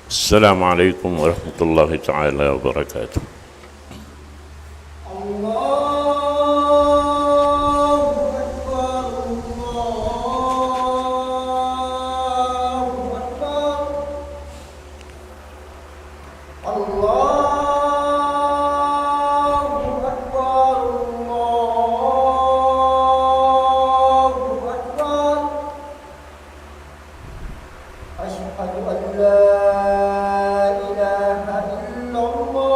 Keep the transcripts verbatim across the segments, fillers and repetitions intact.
السلام عليكم ورحمة الله تعالى وبركاته. الله أكبر، الله أكبر، الله أكبر، الله أكبر. أشهد أن لا إله إلا الله.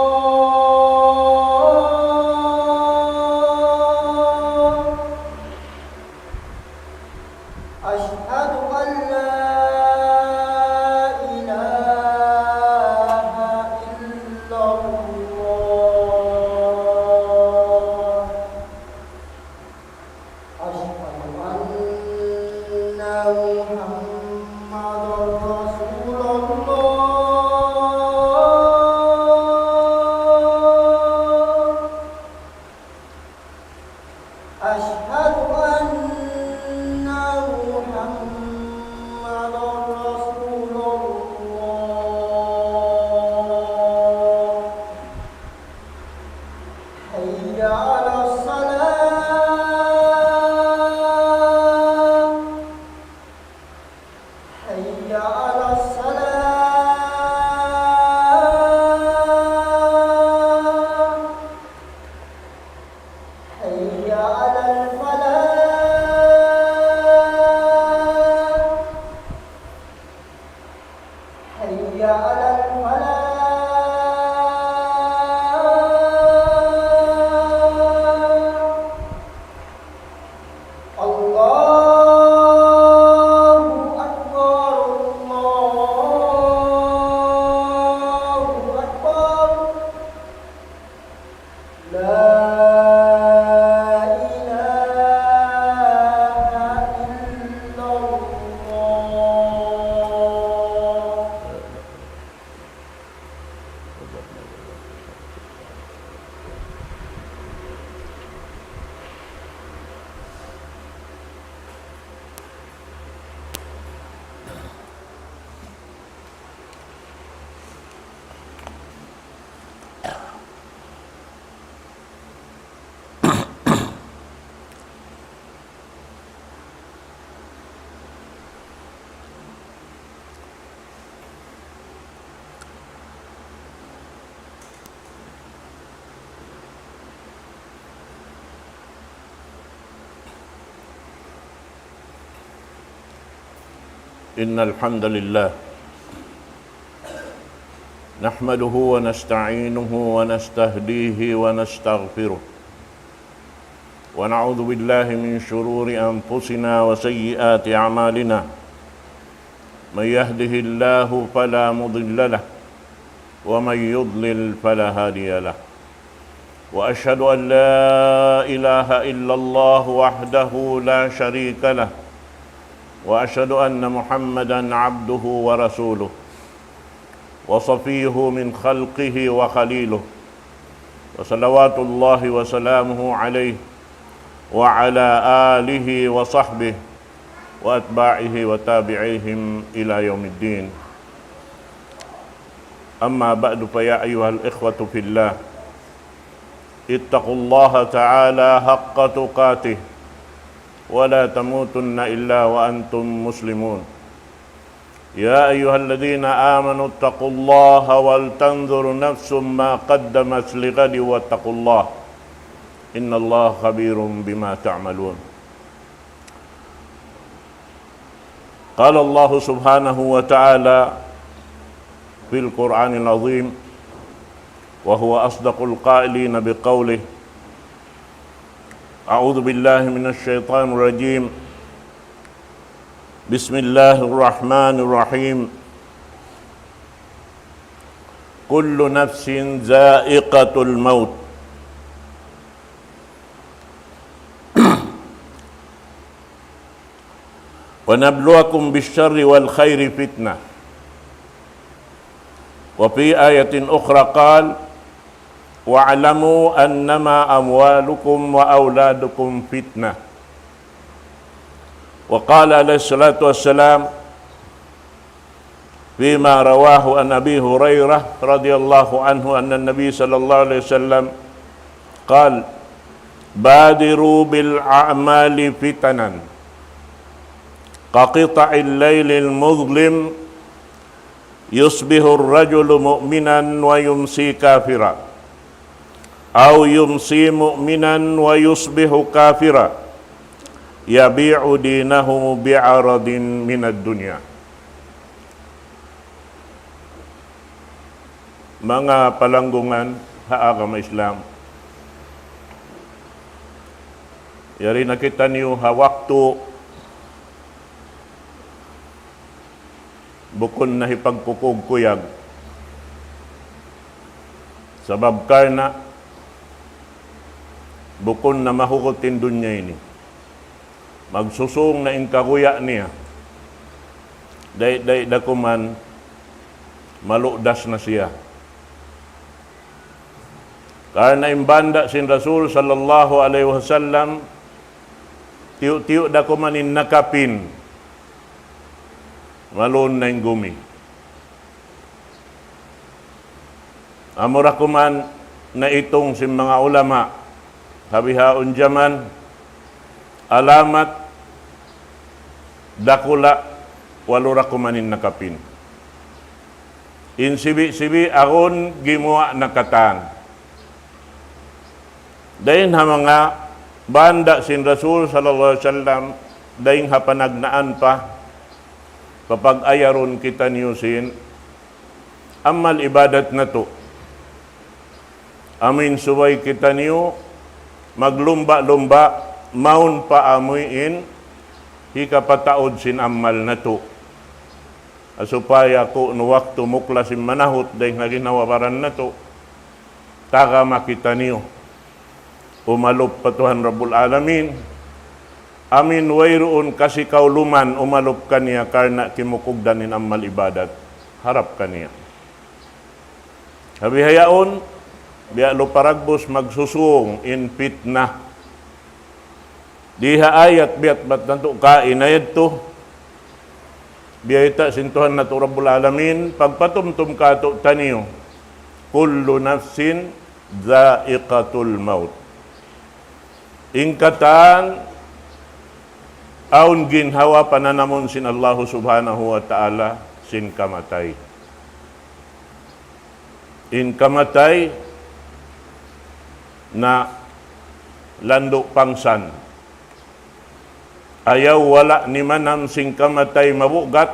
أشهد أن لا إله إلا الله. أشهد أن محمدا رسول الله. أشهد أن محمدا رسول الله. حي على الصلاة. حي على الصلاة. حي على الفلاح. حي على الفلاح. الله أكبر، الله أكبر. لا إله إلا الله. إن الحمد لله نحمده ونستعينه ونستهديه ونستغفره، ونعوذ بالله من شرور أنفسنا وسيئات أعمالنا. من يهده الله فلا مضل له، ومن يضلل فلا هادي له. وأشهد أن لا إله إلا الله وحده لا شريك له، وأشهد أن محمدا عبده ورسوله، وصفيه من خلقه وخليله، وصلوات الله وسلامه عليه وعلى آله وصحبه وأتباعه وتابعيهم إلى يوم الدين. أما بعد، فيا أيها الإخوة في الله، اتقوا الله تعالى حق تقاته ولا تموتن إلا وأنتم مسلمون. يا أيها الذين آمنوا اتقوا الله ولتنظر نفس ما قدمت لغد واتقوا الله، إن الله خبير بما تعملون. قال الله سبحانه وتعالى في القرآن العظيم، وهو أصدق القائلين بقوله: أعوذ بالله من الشيطان الرجيم. بسم الله الرحمن الرحيم. كل نفس ذائقة الموت. ونبلوكم بالشر والخير فتنة. وفي آية أخرى قال: واعلموا أنما أموالكم وأولادكم فتنة. وقال عليه الصلاة والسلام: فيما رواه عن أبي هريرة رضي الله عنه أن النبي صلى الله عليه وسلم قال: بادروا بالأعمال فتنا كقطع الليل المظلم، يصبح الرجل مؤمنا ويمسي كافرا، أو يمسي مؤمنا ويصبح كافرا، يبيع دينه بعرض من الدنيا. Manga palanggungan ha agama Islam, yari na kitaniyu ha waktu bukun na hipagkukuyag-kuyag. Sabab karna' bukun na mahugut in dunya ini. Magsusung na in kaguya' niya. Dayn-dayn da kuman maludas na siya. Karna' in banda' sin Rasul sallallahu alayhi wasallam, tiyu'-tiyu' da kuman in nakapin, malun na in gumi. Amura kuman naitung sin manga ulama, ha bihaun jaman, alamat dakula' walu ra kuman in nakapin. In sibi'-sibi' agun gimuwa' na katan. Dayn ha manga banda' sin Rasul sallallahu alayhi wasallam, dayn ha panagnaan pa, papag-ayarun kitaniyu sin amal ibadat natu'. Amuin subay kitaniyu maglumba'-lumba', mawn pa amuin hikapataud sin amal natu'. Supaya kunu' waktu muklas in manahut dayn ha ginhawa-baran natu', tagama kitaniyu umalup pa Tuhan Rabbul Alamin. Amuin wayruun kasikauluman umalup kaniya karna' kimukugdan in amal ibadat harap kaniya. Ha bihaun, biya' lu paragbus magsusung in pitna. Di ha ayat biya' bat natu' kaina yadtu, biyayta' sin Tuhan natu' Rabbul Alamin, pagpatumtum kātu'niyu, كل نفس ذائقة الموت. In katan awn ginhawa pananamun sin Allahu Subhanahu wa Ta'ala sin kamatay. In kamatay na landu' pangsan. Ayaw wala' nimanam sin kamatay mabugat,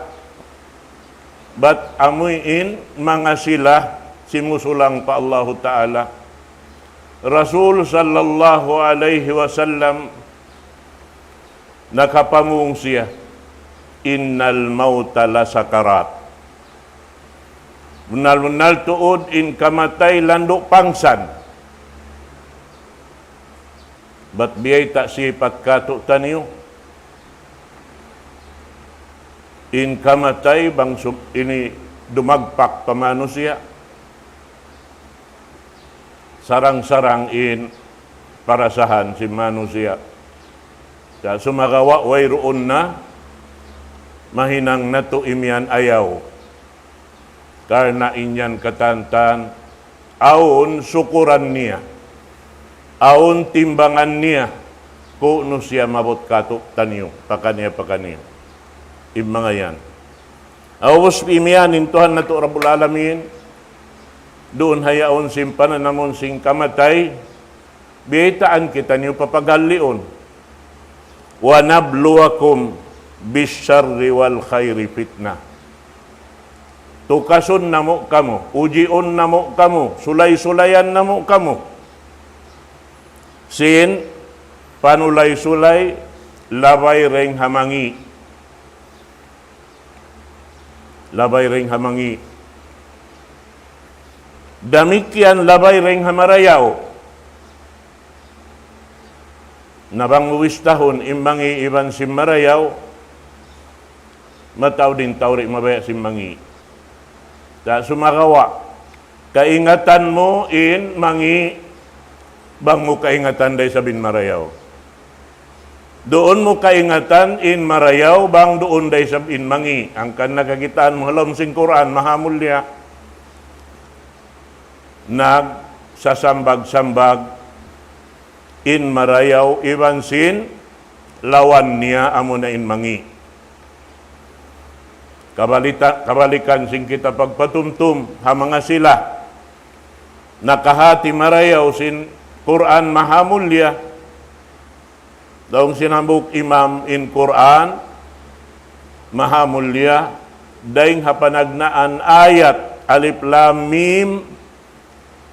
bat amuin manga sila simusulang pa Allahu Ta'ala. Rasul sallallahu alayhi wasallam nakapamung siya, إن الموت لسكرات. Bunnal-bunnal tuud in kamatay landu' pangsan. Bat biyayta' sipat kātu'niyu, in kamatay bang sub-, ini dumagpak pa manusiya', sarang-sarang in parasahan sin manusiya'. Sa' sumagawa' wayruun na mahinang natu' imiyan ayaw. Karna' in yan katantan, awn sukuran niya, awn timbangan niya, kunu' siya maabut kātu'niyu, pakaniya-pakaniya. In manga yan. Ubus imiyan in Tuhan natu' Rabbul Alamin, duun ha yaun sin pananamun sin kamatay, biyaytaan kitaniyu papaghaliun. ونبلوكم بالشر والخير فتنة. Tukasun namu' kamu, ujiun namu' kamu, sulay-sulayan namu' kamu. Sin panulay-sulay, labay dayn ha mangi'. Labay dayn ha mangi'. Damikkiyan labay dayn ha marayaw. Na bang mu bistahun in mangi' iban sin marayaw, mataud in tau di' mabaya' sin mangi'. Sa' sumagawa', kaingatan mu in mangi', bang mu kaingatan da isab in marayaw. Duun mu kaingatan in marayaw bang duun da isab in mangi'. Hangkan na kakitaan mu ha lawm sin Qur'an, maha mulliya. Nagsasambag-sambag in marayaw iban sin lawan niya amuna in mangi'. Kabalita-, kabalikan sin kita pagpatumtum ha manga sila nakahati marayaw sin Qur'an maha mulliya. Laung sin hambuuk imam in Qur'an maha mulliya, dayn ha panagnaan ayat alif lam mim,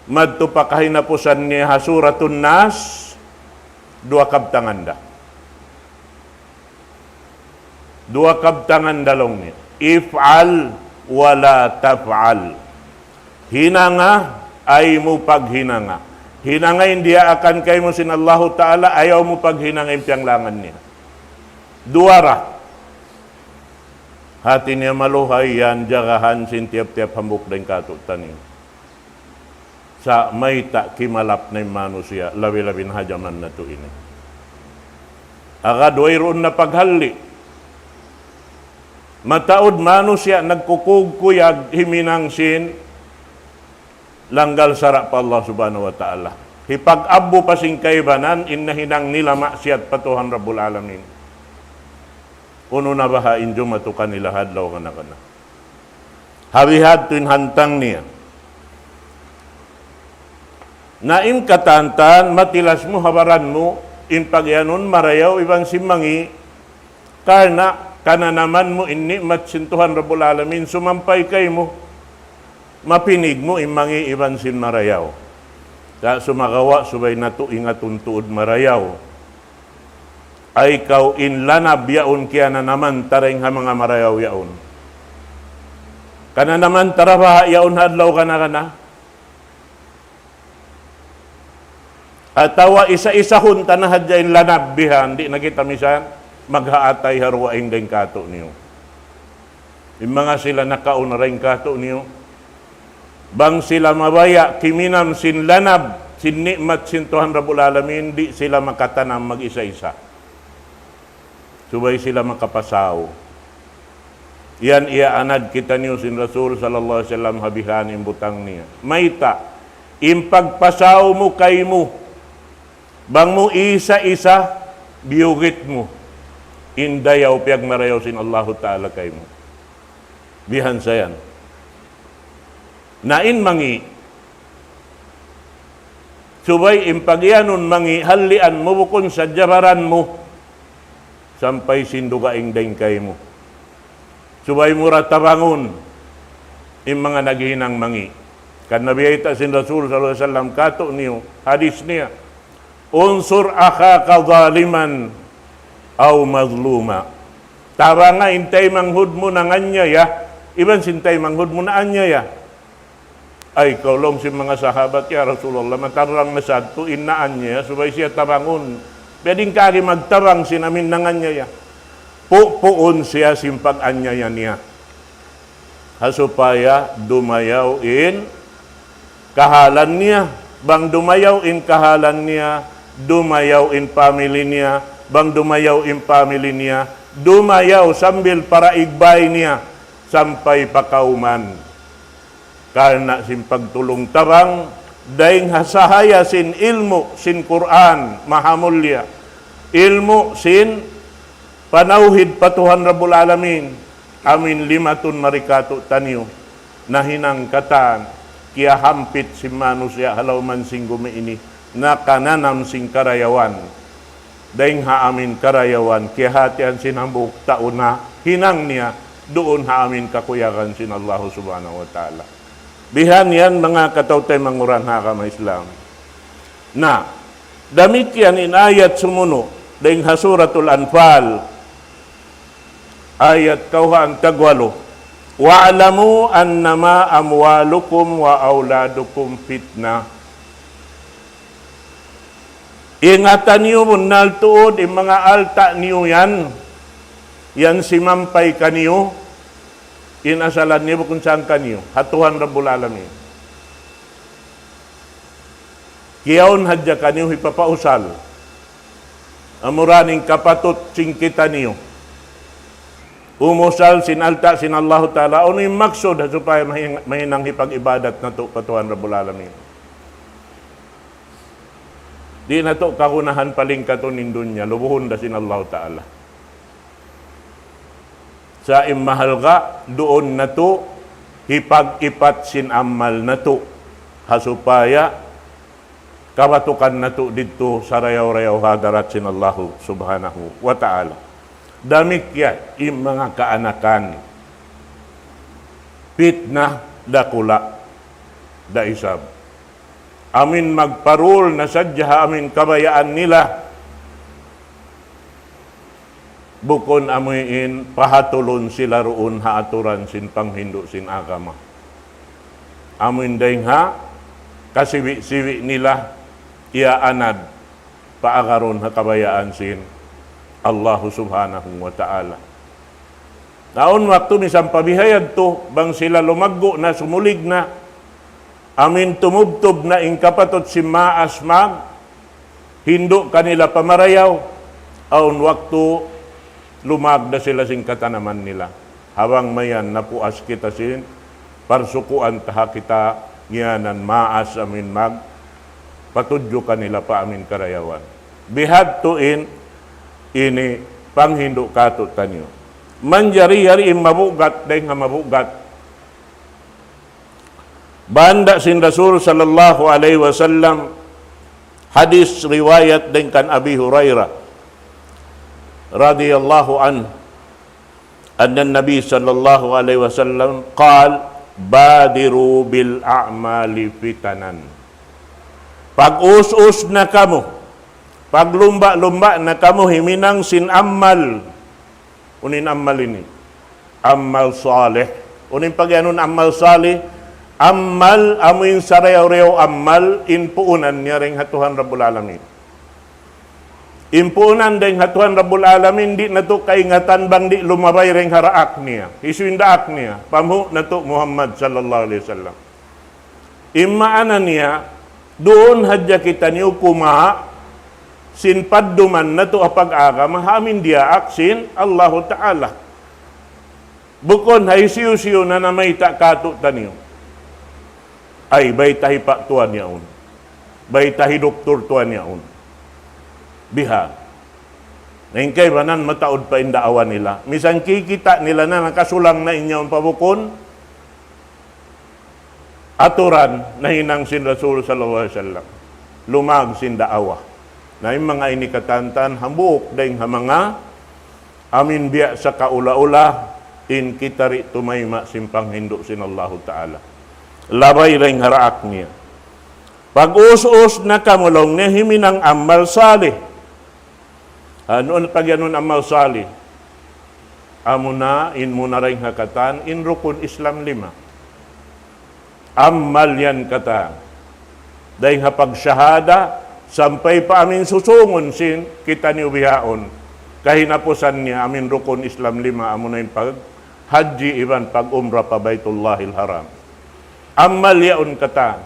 madtu pa kahinapusan niya ha Suratun Nas, duwa kabtangan da. Duwa kabtangan da laung niya. If'al wa la taf'al. Hinanga, ayaw mu paghinanga. Hinanga in diyaakan kaymu sin Allahu Ta'ala, ayaw mu paghinanga in piyanglangan niya. Duwa ra. Hati niya maluhay yan, jagahan sin tiyap-tiyap hambuuk dayn kātu'niyu. Sa' mayta' kimalap na in manusiya', labi-labi na ha jaman natu' ini. Agad wayruun na paghalli'. Mataud manusiya' nagkukuyag-kuyag himinang sin langgal sara' pa Allah Subhanahu wa Ta'ala. Hipag-abbu pa sin kaibanan, in nahinang nila maksiyat pa Tuhan Rabbul Alamin. Unu na baha' in jumatu kanila ha adlaw kana-kana. Ha bihadtu in hantang niya. Na in katan-katan, matilas mu ha baran mu, in pagiyanun marayaw iban sin mangi', karna' kananaman mu in ni'mat sin Tuhan Rabbul Alamin, sumampay kaymu, mapinig mu in mangi' iban sin marayaw. Sa' sumagawa', subay natu' ingatun tuud marayaw. Ay kaw in lanab yaun kiyananaman ta dayn ha manga marayaw yaun. Kananaman ta ra baha' yaun ha adlaw kana-kana. Atawa isa-isahun ta na hadja in lanab bihan, di' na kita misan maghaatay ha dugaing dayn kātu'niyu. In manga sila nakauna dayn kātu'niyu, bang sila mabaya' kiminam sin lanab, sin ni'mat sin Tuhan Rabbul Alamin, di' sila makatanam mag-isa-isa. Subay sila makapasaw. Yan iyaanad kitaniyu sin Rasul sallallahu alayhi wasallam ha bihan in butang niya. Mayta', in pagpasaw mu kaymu, bang mu isa-isa, biyugit mu in dayaw piyagmarayaw sin Allahu Ta'ala kaymu. Bihan sa yan. Na in mangi', subay in pagiyanun mangi', hallian mu bukun sadja baran mu, sampay sin dugaing dayn kaymu. Subay mu ra tabangun in manga naghihinang mangi'. Karna' biyayta' sin Rasul sallallahu alayhi wasallam kātu'niyu, hadis niya, انصر أخاك ظالما أو مظلوما. Tabanga in taymanghud mu nanganiyaya, iban sin taymanghud mu naaniyaya. Ay, kaw laung sin manga sahabat, "Ya Rasulullah, matarrang na sadtu in naaniyaya, subay siya tabangun. Pwede in kaagi magtabang sin amin nanganiyaya." Pupuun siya sin pag-aniyaya niya. Ha supaya dumayaw in kahalan niya. Bang dumayaw in kahalan niya, dumayaw in family niya. Bang dumayaw in family niya, dumayaw sambil para igbay niya sampay pa kawman. Karna' sin pagtulung-tabang, dayn ha sahaya sin ilmu' sin Qur'an, mahamulliya. Ilmu' sin panawhid pa Tuhan Rabbul Alamin, amin limatun mari kātu'niyu, nahinang katan, kiyahampit sin manusiya' ha lawm sin gumi ini, nakananam sin karayawan. Dayn ha amin karayawan, kiyahatihan sin hambuuk tau na hinang niya, duun ha amin kakuyagan sin Allahu Subhanahu wa Ta'ala. Bihan yan manga kataw-taymanghuran ha agama Islam. Na, damikkiyan in ayat sumunu', dayn ha Suratul Anfal, ayat kawhaan tagwalu, واعلموا أنما أموالكم وأولادكم فتنة. Ingatan niyu bunnal tuud in manga alta' niyu yan, yan simampay kaniyu, in asalan niya bukun sangkaniyu, ha Tuhan Rabbul Alamin. Kiyaun hadja kaniyu hipapausal. Amura in kapatut sin kitaniyu umusal sin alta' sin Allahu Ta'ala, unu in maksud ha supaya mahin-, mahinang hipag-ibadat natu' pa Tuhan Rabbul Alamin. Di' natu' kagunahan palingkatun in dunya, lubuhun da sin Allahu Ta'ala. Sa' in mahalga', duun natu' hipag-ipat sin amal natu', ha supaya kabatukan natu' didtu sarayaw-rayaw ha hadarat sin Allahu Subhanahu wa Ta'ala. Damikkiyan in manga kaanakan, pitna dakula' da isab. Amin magparul na sadja ha amin kabayaan nila, bukun amuin pahatulun sila duun ha aturan sin panghindu' sin agama. Amuin dayng ha kasiwi'-siwi' nila iyaanad paagarun ha kabayaan sin Allahu Subhanahu wa Ta'ala. Awn waktu misan pa biha yadtu, bang sila lumaggu' na, sumulig na, amin tumubtub na in kapatut sin maas maghindu' kanila pa marayaw, awn waktu lumag da sila sin katanaman nila. Ha bang mayan napuas kita sin parsukuan ta ha kita ngiyanan maas amin magpatudju kanila pa amin karayawan. Bihadtu in ini panghindu' kātu'niyu. Manjari yari in mabugat dayng ha mabugat. Banda' sin Rasul sallallahu alayhi wasallam, hadith riwayat dayng kan Abi Hurairah radiyallahu anhu, anna Nabi sallallahu alayhi wasallam qal, "Badiru bil a'mali fitanan." Pag-us-us na kamu, paglumba'-lumba' na kamu himinang sin amal. Unu in amal ini? Amal salih. Unu in pagiyanun amal salih? Amal amuin sarayaw-rayaw amal in puunan niya dayng ha Tuhan Rabbul Alamin. In puunan dayng ha Tuhan Rabbul Alamin, di' natu' kaingatan bang di' lumabay dayng ha daak niya. Hisiyu in daak niya? Panghu' natu' Muhammad sallallahu alayhi wasallam. In maana niya, duun hadja kitaniyu kumawa' sin padduman natu' ha pag-agama, ha amin diyaak sin Allahu Ta'ala. Bukun ha hisiyu-siyu na namayta' kātu'niyu. Ay, bayta' hi pa tuwan yaun. Bayta' hi doktor tuwan yaun. Biha. Na in kaibanan mataud pa in daawa nila. Misan kikita' nila na nakasulang na in yaun pa bukun aturan nahinang sin Rasul sallallahu alayhi wasallam. Lumag sin daawa. Na in manga ini katantan hambuuk dayng ha manga amin biya' sa kaula-ula in kita di' tumayma' sin panghindu' sin Allahu Ta'ala. Labay dayng ha daak niya. Pag-us-us na kamu laung niya himinang amal salih. Unu in pagiyanun amal salih? Amuna in muna dayng ha katan in rukun Islam lima. Amal yan katan. Dayng ha pagshahada, sampay pa amin susungun sin kitaniyu bihaun. Kahinapusan niya amin rukun Islam lima, amuna in paghajji iban pag-umrah pa Baytullahil Haram. Amal yaun katan.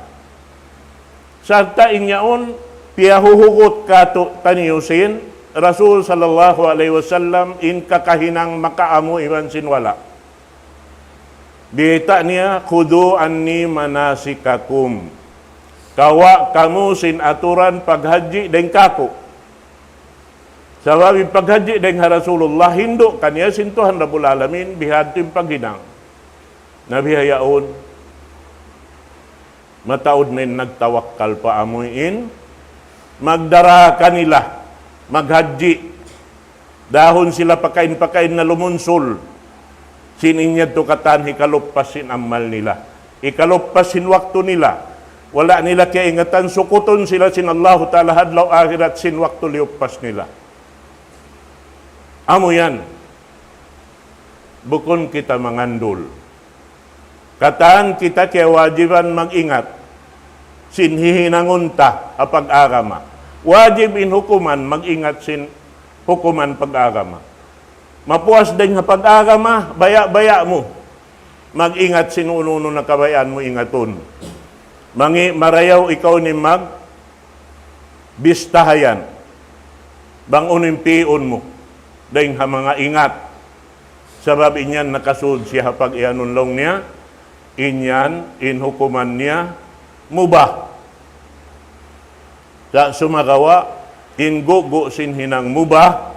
Sarta' in yaun, piyahuhugut kātu'niyu sin Rasul sallallahu alayhi wasallam in kakahinang makaamu iban sin wala'. Biyayta' niya, "Khudhu anni manasikakum." Kawa' kamu sin aturan paghajji dayng kāku'. Sabab in paghajji dayng ha Rasulullah, hindu' kaniya sin Tuhan Rabbul Alamin, bihadtu in paghinang. Na bihaun, mataud na in nagtawakkal pa amuin magdara kanila maghajji. Dahun sila pakain-pakain na lumunsul. Sin in yadtu katan hikaluppas sin amal nila. Hikaluppas sin waktu nila. Wala' nila kiyaingatan, sukutun sila sin Allahu Ta'ala ha adlaw akhirat sin waktu liyuppas nila. Amu yan. Bukun kita mangandul. Katan kita kiyawajiban mag-ingat sin hihinangun ta ha pag-agama. Wajib in hukuman mag-ingat sin hukuman pag-agama. Mapuas dayng ha pag-agama, baya'-baya' mu mag-ingat sin unu-unu na kabayaan mu ingatun. Mangi' marayaw ikaw in magbistaha yan. Bang unu in pi'un mu dayn ha manga ingat, sabab in yan nakasud siya ha pag-iyanun laung niya, in yan in hukuman niya mubah. Sa' sumagawa', in gugu' sin hinang mubah,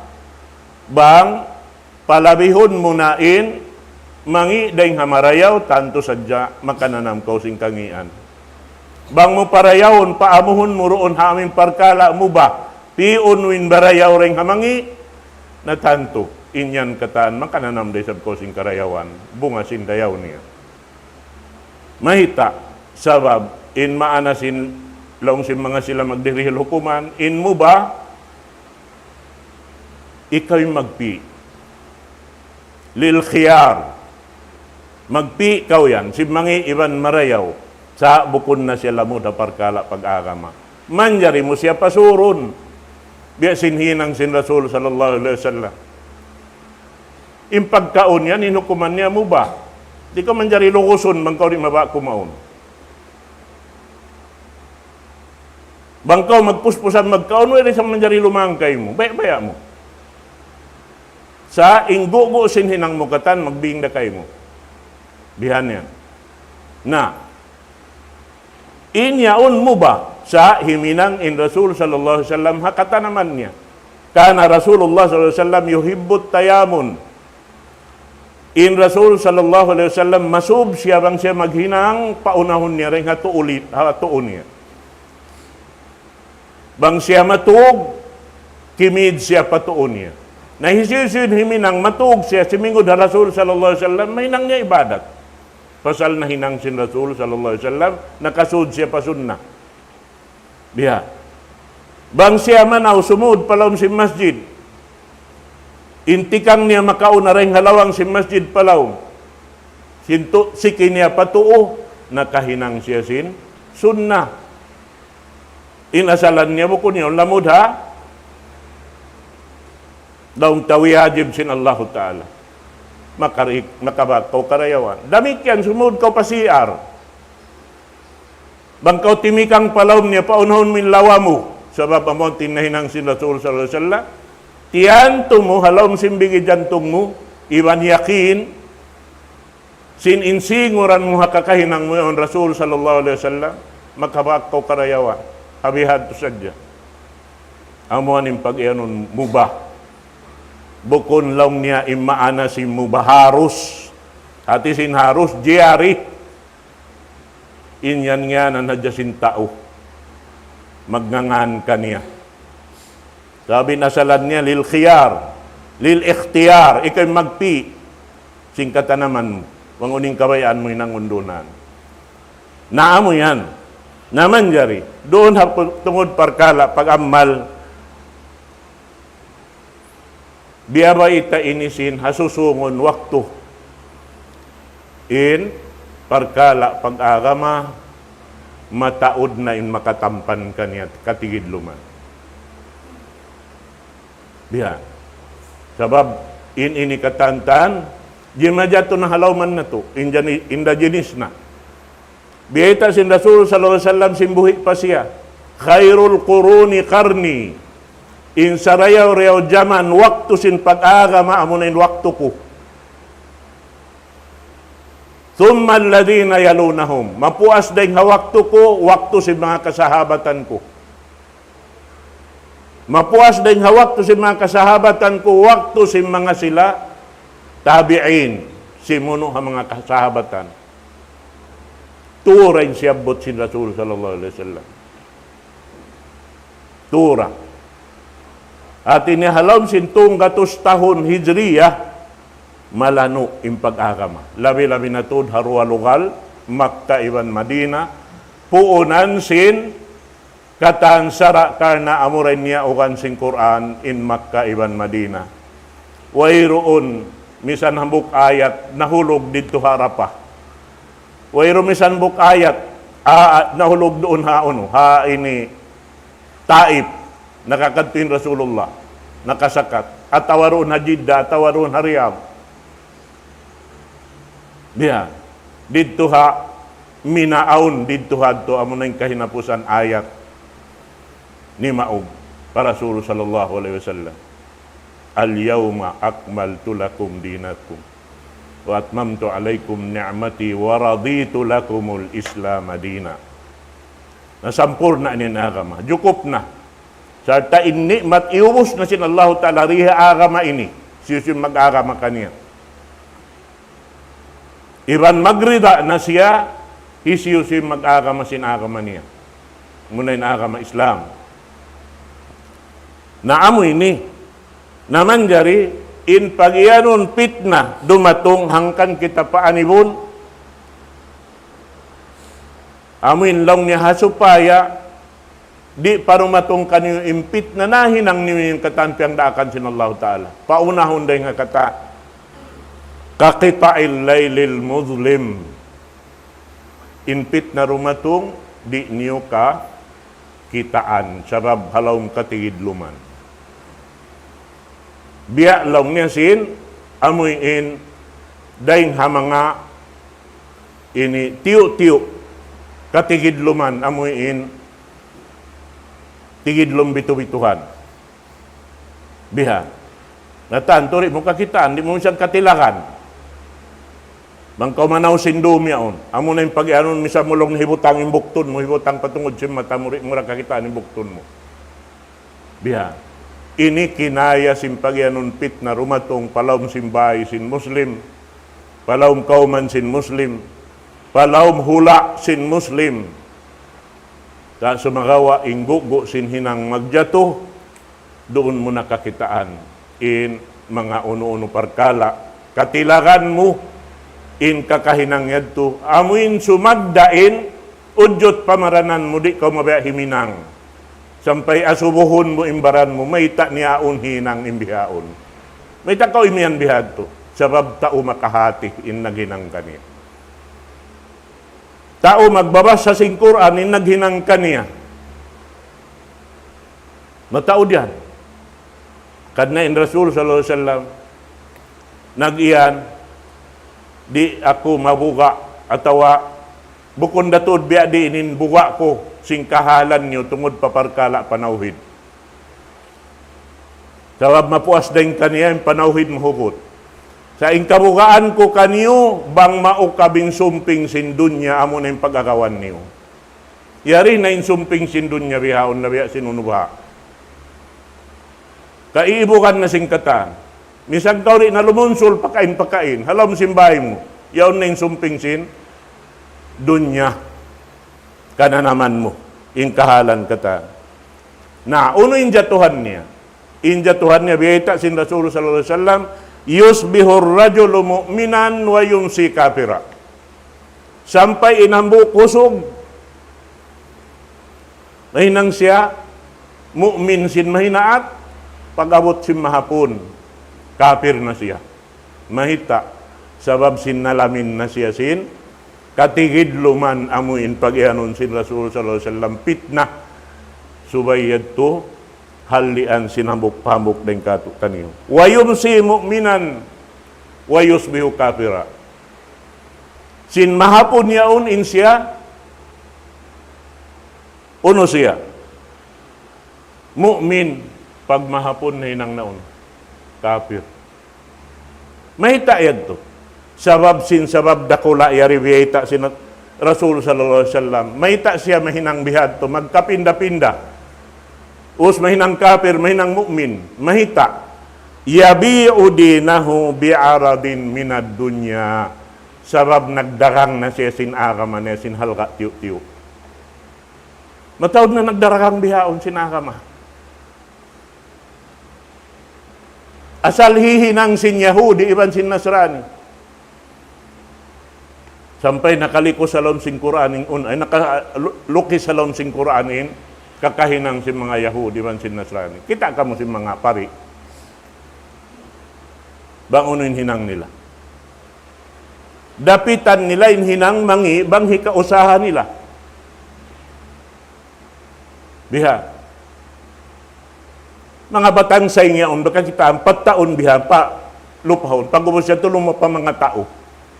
bang palabihun mu na in mangi' dayn ha marayaw, tantu sadja makananam kaw sin kangīan. Bang mu parayawun, paamuhun mu duun ha amu in parkala' mubah, pi'un mu in barayaw dayn ha mangi', na tantu, in yan katan makananam da isab kaw sin karayawan, bunga sin dayaw niya. Mayta', sabab in maana sin laung sin manga sila magdirihil hukuman, in mubah, ikaw in magpi'. Lil khiyar. Magpi' kaw yan, sin mangi' iban marayaw. Sa' bukun na siya lamud ha parkala' pag-agama. Manjari mu siya pasurun. Biya' sin hinang sin Rasul sallallahu alayhi wasallam. In pagkaun yan, in hukuman niya mubah. Di' kaw manjari lugusun bang kaw di' mabaya' kumaun. Bang kaw magpuspusan magkaun, way da isab manjari lumangkay mu. Baya'-baya' mu. Sa' in gugu' sin hinang mu katan, magbing da kaymu. Bihan yan. Na, in yaun mubah, sa' himinang in Rasul sallallahu alayhi wasallam ha katanaman niya. كان رسول الله صلى الله عليه وسلم يحب التيامن. In Rasul sallallahu alayhi wasallam, masub siya bang siya maghinang, paunahun niya dayn ha tuu li-, ha tuu niya. Bang siya matug, kimid siya pa tuu niya. Na hisiyu-siyu in himinang matug siya, simingud ha Rasul sallallahu alayhi wasallam, mahinang niya ibadat. Pasal nahinang sin Rasul sallallahu alayhi wasallam, nakasud siya pa sunnah. Biya'. Bang siya manaw sumud pa lawm sin masjid. In tikang niya makauna dayn ha lawang sin masjid pa lawm. Sin tu-, siki niya pa tuu, nakahinang siya sin sunnah. In asalan niya bukun yaun lamud ha laung ta wiyajib sin Allahu Ta'ala. Makari-, makabak kaw karayawan. Damikkiyan sumud kaw pa C R. Bang kaw timikang pa lawm niya, paunahun mu in lawa mu. Sabab amu in nahinang sin Rasul sallallahu alayhi wasallam. Tiyantu mu, ha lawm sin bigi jantung mu, iban yakin, sin in singuran mu ha kakahinang mu yaun Rasul sallallahu alayhi wasallam, makabak kaw karayawan. Ha bihadtu sadja. Amu yan in pag-iyanun mubah. Bukun laung niya in maana sin mubah harus. Hati sin harus, jari. In yan ngiyanan hadja sin tau. Magngangan kaniya. Sabab in asalan niya lil khiyar, lil ikhtiyar, ikaw in magpi' sin katanaman mu, bang unu in kabayaan mu hinangun duun. Na amu yan. Na manjari, duun ha pu-, tungud parkala' pag-amal, biya' bayta' ini sin ha susungun waktu. In parkala' pag-agama, mataud na in makatampan kaniya katigidluman. Biya'. Sabab in ini katantan, jimajatu na ha lawman natu', in jani-, in da jinis na. Biyayta' sin Rasul sallallahu alayhi wasallam sin buhi' pa siya, خير القرون قرني. In sarayaw-rayaw jaman waktu sin pag-agama amuna in waktu ku. ثم الذين يلونهم. Mapuas dayn ha waktu ku, waktu sin manga kasahabatan ku. Mapuas dayn ha waktu sin manga kasahabatan ku, waktu sin manga sila tabi'in, simunu' ha manga kasahabatan. Tura in siyabbut sin Rasul sallallahu alayhi wasallam. Tura. Hati niya ha lawm sin tunggatus tahun Hijriya, malanu' in pag-agama. Labi-labi na tuud ha duwa lugal, Makkah iban Madinah, puunan sin katan sara' karna' amura in niyaugan sin Qur'an in Makkah iban Madinah. Wayruun misan hambuuk ayat nahulug didtu ha Arafah. Wayruun misan hambuuk ayat, a, a, nahulug duun ha unu, ha ini Taif, nakakadtu in Rasulullah, nakasakat. Atawa duun ha Jeddah, atawa duun ha Riyadh. Biya'. Didtu ha Mina awn, didtu ha adtu amuna in kahinapusan ayat nimaug. pa Rasul sallallahu alayhi wasallam, "Al-yawma akmaltu lakum dinakum, wa atmamtu alaykum ni'mati, wa raditu lakumul Islama dina." Na sampurna' in agama. Jukup na. Sarta' in ni'mat iyubus na sin Allahu Ta'ala dii ha agama ini. Hisiyu-siyu in mag-agama kaniya. Iban magrida na siya, hisiyu-siyu in mag-agama sin agama niya. Amuna in agama Islam. Na amu ini, na manjari in pagiyanun pitna dumatung hangkan kita pa anibun, amu in laung niya ha supaya di' pa dumatung kaniyu in pitna nahinang niyu in katan piyagdaakan sin Allahu Ta'ala. Paunahun dayng ha kata, ka qita'il laylil muzlim. In pitna dumatung, di' niyu kakitaan, sabab ha lawm katigidluman. Biya' laung niya sin, amuin, dayng ha manga ini tiyu'-tiyu', katigidluman, amuin, tigidlum bitu'-bituhan. Biha'. Na tantu di' mu kakitaan, di' mu minsan katilagan. Bang kaw manaw sin dum yaun. Amuna in pagiyanun, minsan mu laung hibutang in buktun mu, hibutang pa tungud sin mata mu, di' mu ra kakitaan in buktun mu. Biha'. Ini kinaya sin pagiyanun pitna dumatung pa lawm sin bay sin Muslim, pa lawm kawman sin Muslim, pa lawm hula' sin Muslim. Sa' sumagawa' in gugu' sin hinang magjatu, duun mu na kakitaan in manga unu-unu parkala'. Katilagan mu in kakahinang yadtu, amuin sumagda' in ujut pamaranan mu, di' kaw mabaya' himinang. Sampay asubuhun mu in baran mu, mayta' niya awn hinang in bihaun. Mayta' kaw imiyan bihadtu, sabab tau makahati in naghinang kaniya. Tau magbabasa sin Qur'an in naghinang kaniya. Mataud yan. Karna' in Rasul sallallahu alayhi wasallam nag-iyan, di' aku mabuga' atawa bukun da tuud biya' diin in buga' ku sin kahalan niyu tungud pa parkala' panawhid. Sabab mapuas dayn kaniya in panawhid mahugut. Sa' in kabugaan ku kaniyu, bang maukab in sumping sin dunya, amuna in pag-agawan niyu. Yari na in sumping sin dunya bihaun na biya' sin unu baha'. Kaibugan na sin katan. Misan kaw di' na lumunsul pakain-pakain, ha lawm sin bay mu. Yaun na in sumping sin dunya. Kananaman mu, in kahalan katan. Na, unu in jatuhan niya? In jatuhan niya, biyayta' sin Rasul sallallahu alayhi wasallam, يصبح الرجل مؤمنا ويمسي كافرا. Sampay in hambuuk usug, mahinang siya mu'min sin mahinaat, pag-abut sin mahapun, kapir na siya. Mayta'? Sabab sin nalamin na siya sin katigidluman, amu in pagiyanun sin Rasul sallallahu alayhi wasallam pitna. Subay yadtu halian sin hambuuk-hambuuk dayn kātu'niyu. ويمسي مؤمنا ويصبح كافرا. Sin mahapun yaun in siya, unu siya? Mu'min, pag mahapun nahinang na unu? Kapir. Mayta' yadtu? Sabab sin, sabab dakula' yari biyayta' sin Rasul sallallahu alayhi wasallam. Mayta' siya mahinang bihadtu, magkapinda-pinda. Us mahinang kapir, mahinang mu'min. Mayta'? يبيع دينه بعرض من الدنيا. Sabab nagdagang na siya sin agama niya sin halga' tiyu'-tiyu'. Mataud na nagdagang bihaun sin agama. Asal hihinang sin Yahudi iban sin Nasrani. Sampay nakalikus ha lawm sin Qur'an in un, ay, naka-, lu-, lukis ha lawm sin Qur'an in kakahinang sin manga Yahudi iban sin Nasrani. Kita' kamu sin manga pari. Bang unu in hinang nila. Dapitan nila in hinang mangi' bang hikausaha nila. Biha'. Manga batang saing yaun, baka kita' ampat taun biha' pa lupahun. Pag-ubus yadtu lumapay pa manga tau.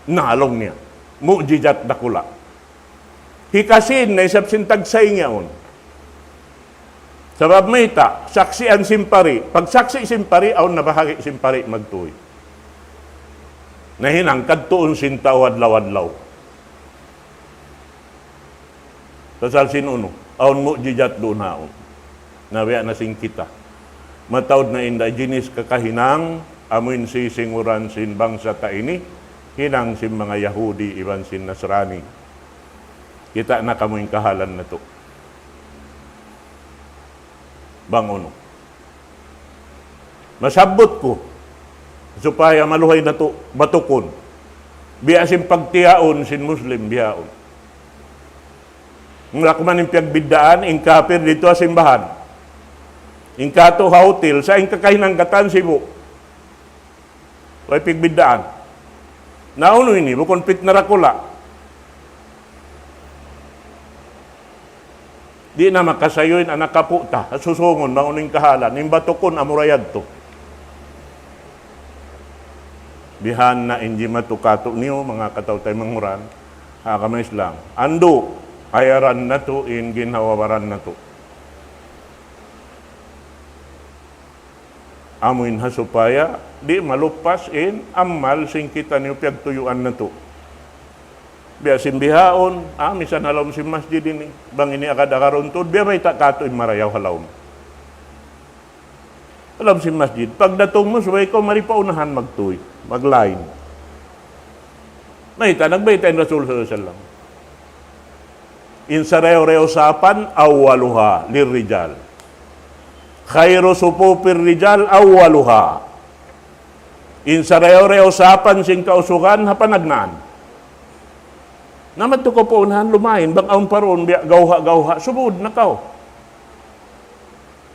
Na, laung niya. Mu'jizat dakula'. Hikasiin na isab sin tagsaing yaun. Sabab mayta', saksian sin pari. Pagsaksi' sin pari, awn na bahagi' sin pari magtuy. Nahinang kadtuun sin tau adlaw-adlaw. Pasal sin unu, awn mu'jizat duun haun. Na biya' na sin kita. Mataud na in da jinis kakahinang, amu in sisinguran sin bangsa ta ini, hinang sin manga Yahudi iban sin Nasrani. Kita' na kamu in kahalan natu'. Bang unu. Masabbut ku, supaya maluhay natu' batukun. Biya' sin pagtiyaun sin Muslim bihaun. Mura ku man in piyagbiddaan, in kapir didtu ha simbahan. In katu' ha hotel, sa' in kakahinang katan sibu'. Way pigbiddaan. Na unu ini, bukun pitna dakula'. Di' na makasayu in anak apu' ta, susungun, bang unu in kahalan, in batukun, amura yadtu. Bihan na in jimatu katu' niyu, manga kataw-taymanghuran, ha agama Islam. Andu', ayaran natu', in ginhawa-baran natu'. Amu in ha supaya di' malupas in amal sin kitaniyu piyagtuyuan natu'. Biya' sin bihaun, ah, misan ha lawm sin masjid ini, bang ini agad-agad runtud, biya' bayta' katu' in marayaw ha lawm. Ha lawm sin masjid, pagdatung mu, subay kaw mari pa unahan magtuy, maglain. Mayta', nagbayta' in Rasul sallallahu alayhi wasallam. In sarayaw-rayaw sapan, أولها للرجال. خير صفوف الرجال أولها. In sarayaw-rayaw sapan sin kausugan ha panagnaan. Na madtu kaw pa unahan, lumain, bang awn pa duun biya' gawha'-gawha', sumud na kaw.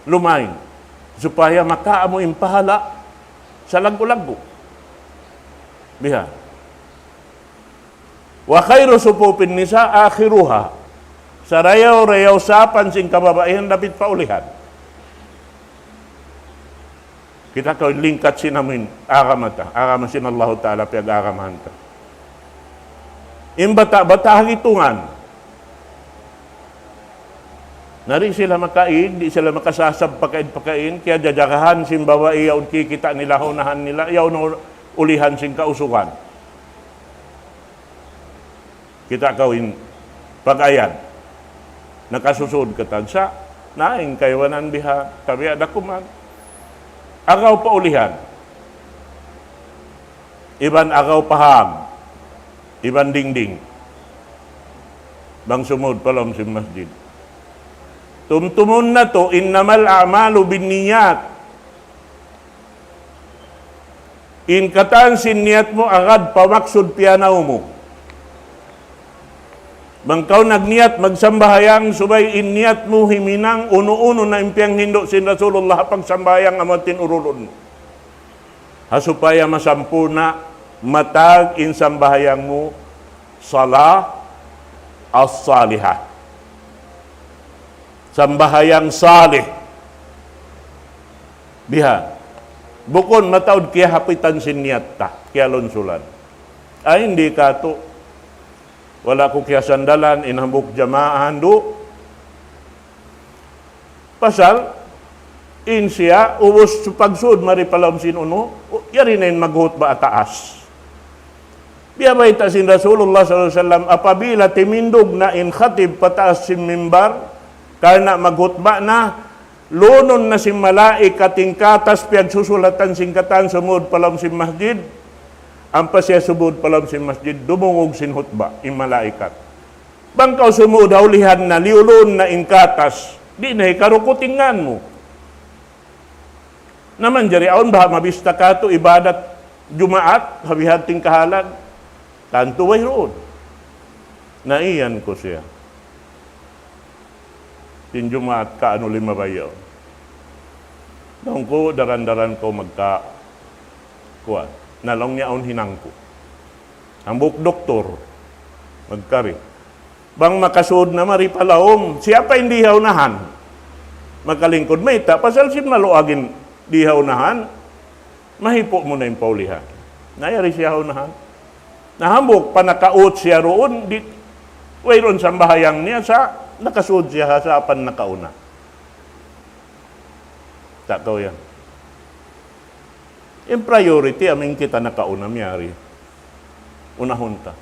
Lumain. Supaya makaamu in pahala' salaggu'-laggu'. Biha. وخير صفوف النساء آخرها. Sarayaw-rayaw sapan sin kababaihan dapit pa ulihan. Kita' kaw lingkat sin amuin agama ta, agama sin Allahu Ta'ala piyag-agamahan ta. In bata'-bata' ha gitungan. Na di' sila makaig, di' sila makasasab pakain-pakain, kiyajajagahan sin babai yaun kikita' nila ha unahan nila, yaun ulihan sin kausugan. Kita' kaw in pag-ayad. Nakasusud katan sa, na in kaibanan biha, tabiya' da kuman. Agaw pa ulihan. Iban agaw pa hag. Iban dingding. Bang sumud pa lawm sin masjid. Tumtumun natu', إنما الأعمال بالنيات. In katan sin niyat mu agad pa maksud piyanaw mu. Bang kaw nagniyat magsambahayang, subay in niyat mu himinang unu-unu na in piyanghindu' sin Rasulullah ha pagsambahayang amu in urulun mu. Ha supaya masampurna' matag in sambahayang mu, salah as-salihah. Sambahayang salih. Biha. Bukun mataud kiyahapitan sin niyat ta, kiyalunsulan. Ay, di' katu'. Wala' ku kiyasandalan, in hambuuk jamaa andu'. Pasal, in siya, ubus pagsud mari pa lawm sin unu, yari na in maghutba ha taas. Biya' bayta' sin Rasulullah sallallahu alayhi wasallam, apabila timindug na in khatib pa taas sin mimbar, karna' maghutba na, lunun na sin malaikat in katas piyagsusulatan sin katan sumud pa lawm sin masjid, ampa siya sumud pa lawm sin masjid, dumungug sin hutba, in malaikat. Bang kaw sumud ha ulihan na, liyulun na in katas, di' na hikarukut in ngan mu. Na manjari awn baha' mabista katu' ibadat Jumaat, ha bihadtu in kahalan. Tantu wayruun. Na iyan ku siya. Sin Jumaat kaunu limabay yaun. Laung ku, daran-daran kaw magka-, kuwan. Na laung niya awn hinang ku. Hambuuk doktor. Magkari. Bang makasud na mari pa lawm, siya pa in di ha unahan. Makalingkud mayta', pasal sin maluag in di ha unahan, mahipu' mu na in pa ulihan. Na yari siya ha unahan. Na hambuuk pa nakaut siya duun, di', wayruun sambahayang niya sa' nakasud siya ha sapan nakauna. Ta' kaw yan. In priority, amu in kita nakauna miyari. Unahun ta.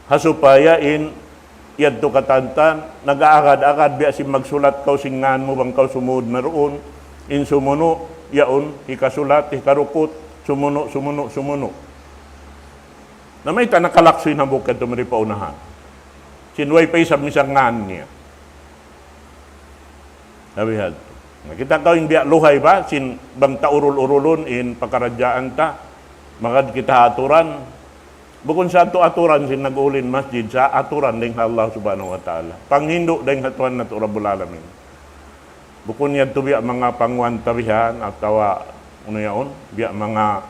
Ha supaya in yadtu katantan, nag-aagad-agad biya' sin magsulat kaw sin ngan mu bang kaw sumud na duun, in sumunu', yaun, hikasulat, hikarukut, sumunu', sumunu', sumunu'. Na mayta' nakalaksu in hambuuk yadtu mari pa unahan. Sin way pa isab misan ngan niya. Sabi hadtu. Na kita kaw in biya' luhay ba, sin bang ta urul-urulun in pakaradjaan ta, magad kita aturan. Bukun sa atu-, aturan sin nag-ulin masjid, sa aturan dayn ha Allah Subhanahu wa Ta'ala. Panghindu' dayn ha Tuhan natu' Rabbul Alamin. Bukun yadtu biya' manga panguwan tabihan, atawa unu yaun, biya' manga,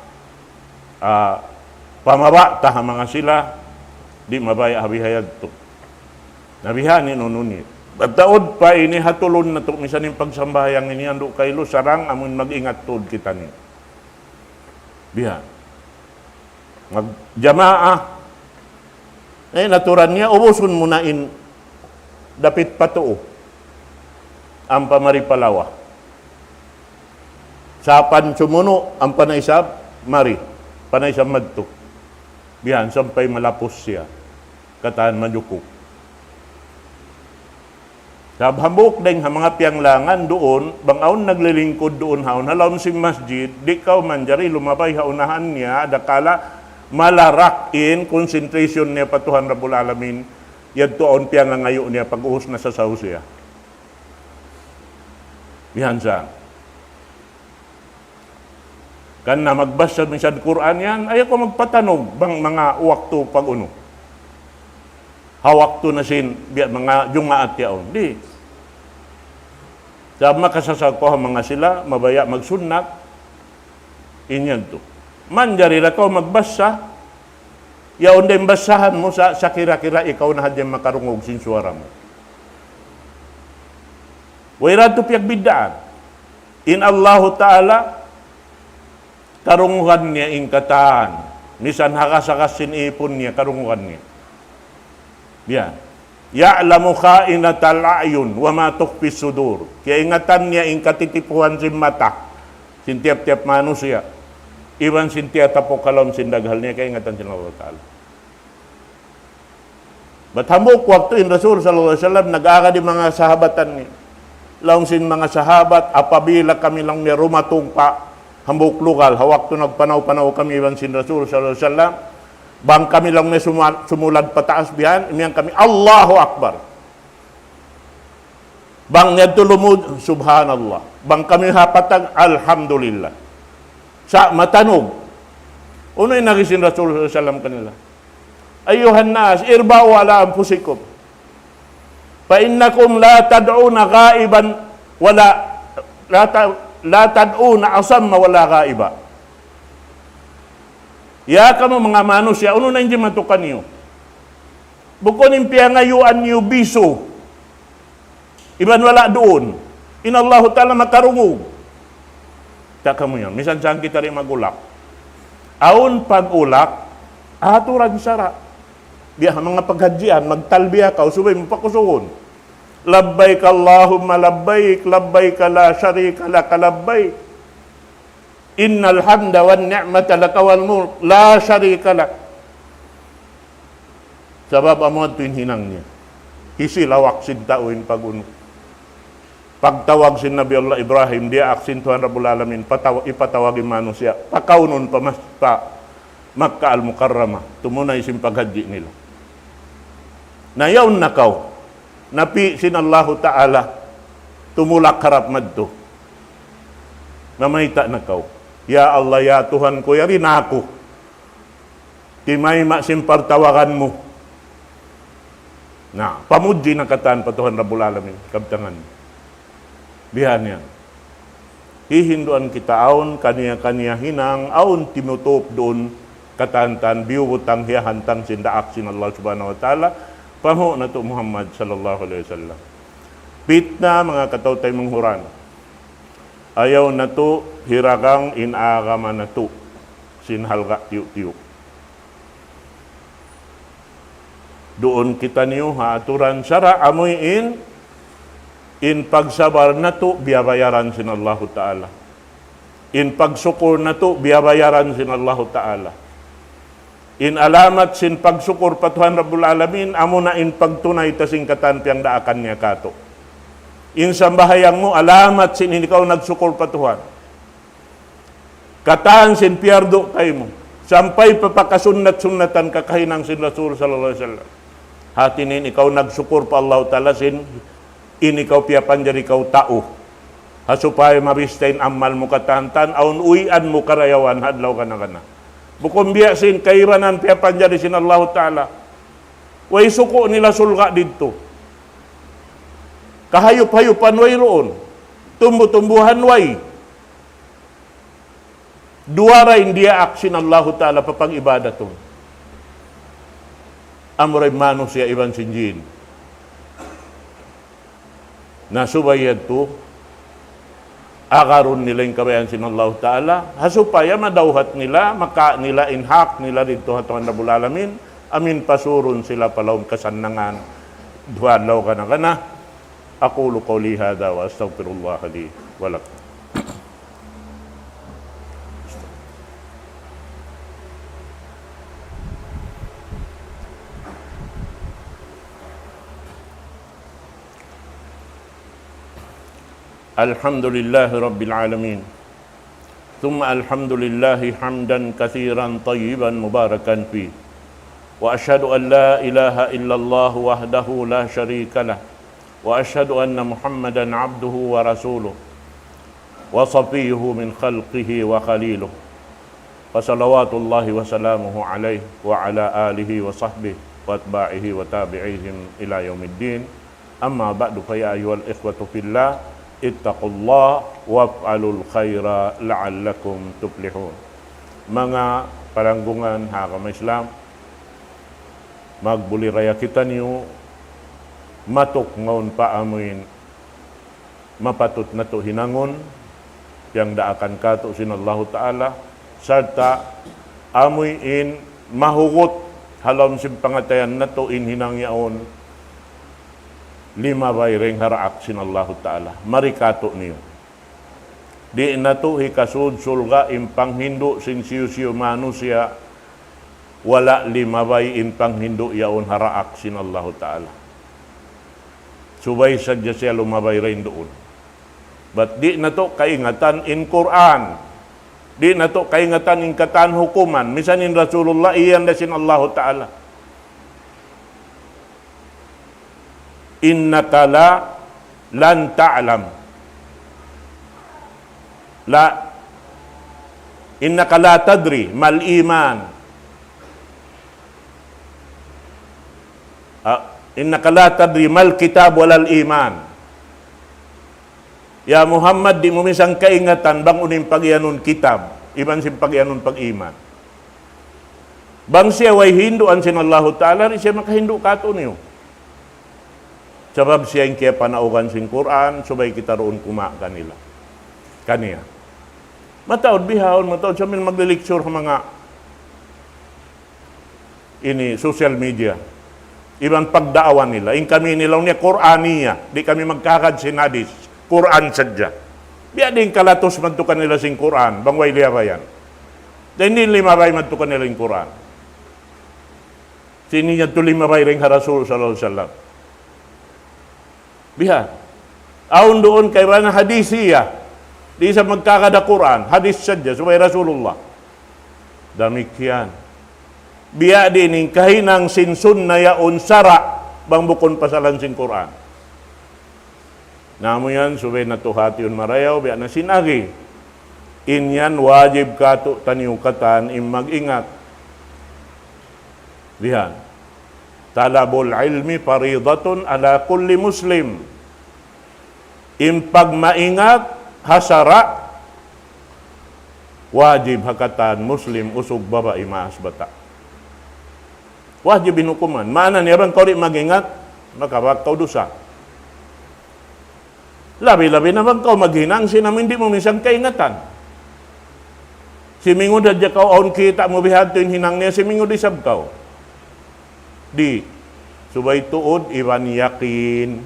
ah, pamaba' ta ha manga sila, di' mabaya' ha bihayadtu. Na bihan in unu ini. Mataud pa ini ha tulun natu' misan in pagsambahayang ini andu' kailu sarang amun mag-ingat tuud kita ini. Bihan. Magjamaa. Eh, naturan niya, ubusun mu na in dapit pa tuu. Ampa mari pa lawa. Sa' pan sumunu', ampa na isab, mari. Pa na isab madtu. Bihan, sampay malapus siya. Katan majukup. Sabab hambuuk dayn ha manga piyanglangan duun, bang awn naglilingkud duun haun, ha lawm sin masjid, di' kaw manjari lumabay ha unahan niya, adakala malarak in concentration niya pa Tuhan Rabbul Alamin, yadtu awn piyangangayu' niya pag-ubus na sasaw siya. Bihan sa. Kan na magbasa misan Qur'an yan, ayaw kaw magpatanug bang manga waktu pag-unu. Ha waktu na sin, biya' manga Jumaat yaun. Di'. Sa' makasasaw kaw ha manga sila, mabaya' magsunnat, in yadtu. Manjari da kaw magbasa, yaun da in basahan mu sa', sa' kira-kira ikaw na hadja in makarungug sin suwara mu. Way da tu piyagbiddaan. In Allahu Ta'ala, karungugan niya in katan. Misan hakas-hakas sin ipun niya, karungugan niya. Yan. يعلم خائنة الأعين وما تخفي الصدور. Kiyaingatan niya in katitipuhan sin mata. Sin tiyap-tiyap manusiya'. Iban sin tiyatapuk ha lawm sin daghal niya, kaingatan sin Allah Ta'ala. Bat hambuuk waktu in Rasul sallallahu alayhi wasallam nag-agad in manga sahabatan niya. Laung sin manga sahabat, apabila kami laung niya dumatung pa hambuuk lugal, ha waktu nagpanaw-panaw kami iban sin Rasul sallallahu alayhi wasallam, bang kami laung niya suma-, sumulad pataas bihan, imiyan kami, "Allahu Akbar." Bang yadtu lumud, "Subhanallah." Bang kami ha patag, "Alhamdulillah." Sa' matanug. Unu in agi sin Rasul sallallahu alayhi wasallam kanila? "أيها الناس اربعوا على أنفسكم فإنكم لا تدعون غائبا ولا، لا ت-، لا تدعون أصم ولا غائبا." Ya kamu manga manusiya', unu na in jimatu kaniyu? Bukun in piyangayuan niyu bisu iban wala' duun. In Allahu Ta'ala makarungug. Ta' kamu yan. Misan saan kita di' mag-ulak. Awn pag-ulak, aturan sara'. Biya' ha manga paghadjian, magtalbiya kaw, subay mu pakusugun. لبيك اللهم لبيك، لبيك لا شريك لك لبيك. إن الحمد والنعمة لك والملك لا شريك لك. Sabab amu yadtu in hinang niya. Hisiyu lawak sin tau in pag-unu. Pagtawag sin Nabi Allah Ibrahim, diyaak sin Tuhan Rabbul Alamin, patawa-, ipatawag in manusiya', pakaunun pa mas-, pa Makkah Al-Mukarramah, tumunay sin paghadji nila. Na yaun na kaw, napi' sin Allahu Ta'ala, tumulak harap madtu. Namayta' na kaw, "Ya Allah, ya Tuhan ku, yari na aku. Timayma' sin partawagan mu." Na, pamudji na katan pa Tuhan Rabbul Alamin, kabtangan. Bihan yan. Hihinduan kita awn, kaniya-kaniya hinang, awn timutup duun, katan-katan, biyubutang hiyahantang sin daak sin Allah Subhanahu wa Ta'ala, pamu natu' Muhammad sallallahu alayhi wasallam. Pitna, manga kataw-taymanghuran. Ayaw natu' hiragang in agama natu' sin halga' tiyu'-tiyu'. Duun kitaniyu ha aturan sara' amuin In pagsabar natu', biyabayaran sin Allahu Ta'ala. In pagsukur natu', biyabayaran sin Allahu Ta'ala. In alamat sin pagsukur pa Tuhan Rabbul Alamin, amuna in pagtunay ta sin katan piyangdaakan niya katu'. In sambahayang mu, alamat sin in ikaw nagsukur pa Tuhan. Katan sin piyardu kaymu. Sampay pa pakasunnat-sunnatan kakahinang sin Rasul sallallahu alayhi wasallam. Hati niya in ikaw nagsukur pa Allahu Ta'ala sin in ikaw piyapanjari kaw tau. Ha supaya mabista in amal mu katan-katan, awn uwian mu karayawan ha adlaw kana-kana. Bukun biya' sin kaibanan piyapanjari sin Allahu Ta'ala. Way suku' nila surga' didtu. Kahayup-hayupan wayruun. Tumbu-tumbuhan way. Duwa ra in diyaak sin Allahu Ta'ala pa pag-ibadatun. Amura in manusiya' iban sin jin. Na subay yadtu, agarun nila in kabayaan sin Allahu Ta'ala, ha supaya madawhat nila, maka nila in hak nila didtu ha Tuhan Rabbul Alamin, amu in pasurun sila pa lawm kasannangan, duwa adlaw kana-kana. أقول قولي هذا وأستغفر الله لي ولكم. الحمد لله رب العالمين. ثم الحمد لله حمدا كثيرا طيبا مباركا فيه. وأشهد أن لا إله إلا الله وحده لا شريك له. وأشهد أن محمدا عبده ورسوله. وصفيه من خلقه وخليله. فصلوات الله وسلامه عليه وعلى آله وصحبه وأتباعه وتابعيهم إلى يوم الدين. أما بعد، فيا أيها الإخوة في الله، اتقوا الله وافعلوا الخير لعلكم تفلحون. Manga palanggungan ha agama Islam, magbuliraya kitaniyu, matuk mawn pa amuin mapatut natu' hinangun, piyangdaakan katu' sin Allahu Ta'ala, sarta' amuin mahugut ha lawm sin pangatayan natu' in hinang yaun limabay dayn ha daak sin Allahu Ta'ala. Mari katu' niyu. Di' natu' hikasud surga' in panghindu' sin hisiyu-siyu manusiya', wala' limabay in panghindu' yaun ha daak sin Allahu Ta'ala. Subay sadja siya lumabay dayn duun. Bat di' natu' kaingatan in Qur'an. Di' natu' kaingatan in katan hukuman. Misan in Rasulullah, iyan da sin Allahu Ta'ala. إنك لا لن تعلم. لا. إنك لا تدري ما الإيمان. Ah, إنك لا تدري ما الكتاب ولا الإيمان. Ya Muhammad, di' mu misan kaingatan bang unu in pagiyanun kitab, iban sin pagiyanun pag-iman. Bang siya way hinduan sin Allahu Ta'ala, di' siya makahindu' katu' niyu. Sabab siya in kiyapanaugan sin Qur'an, subay kita duun kuma' kanila. Kaniya. Mataud bihaun, mataud sambil magliliksyur ha manga ini social media. Iban pagdaawa nila. In kami nila niya Qur'aniya. Di' kami magkahagad sin hadis. Qur'an sadja. Biya' diin kalatus madtu kanila sin Qur'an, bang way liyabayan. Dayn di' limabay madtu kanila in Qur'an. Sin niya yadtu limabay dayn ha Rasul sallallahu alayhi wasallam. Biha'. Awn duun kaibanan hadisiya. Di' sa magkahagad ha Qur'an. Hadis sadja, subay Rasulullah. Damikkiyan. Biya' diin in kahinang sin sunna yaun sara', bang bukun pasalan sin Qur'an. Na amu yan, subay natu' hatiun marayaw, biya' na sin agi. In yan wajib katu'taniyu katan in mag-ingat. Bihan. طلب العلم فريضة على كل مسلم. In pagmaingat ha sara', wajib ha katan Muslim, usug babai, maas bata'. Wajib in hukuman. Maana niya bang kaw di' mag-ingat, makabak kaw dusa. Labi-labi na bang kaw maghinang sin amu in di' mu misan kaingatan. Simingud hadja kaw awn kita' mu bihadtu in hinang niya, simingud isab kaw. Di'. Subay tuud iban yakin.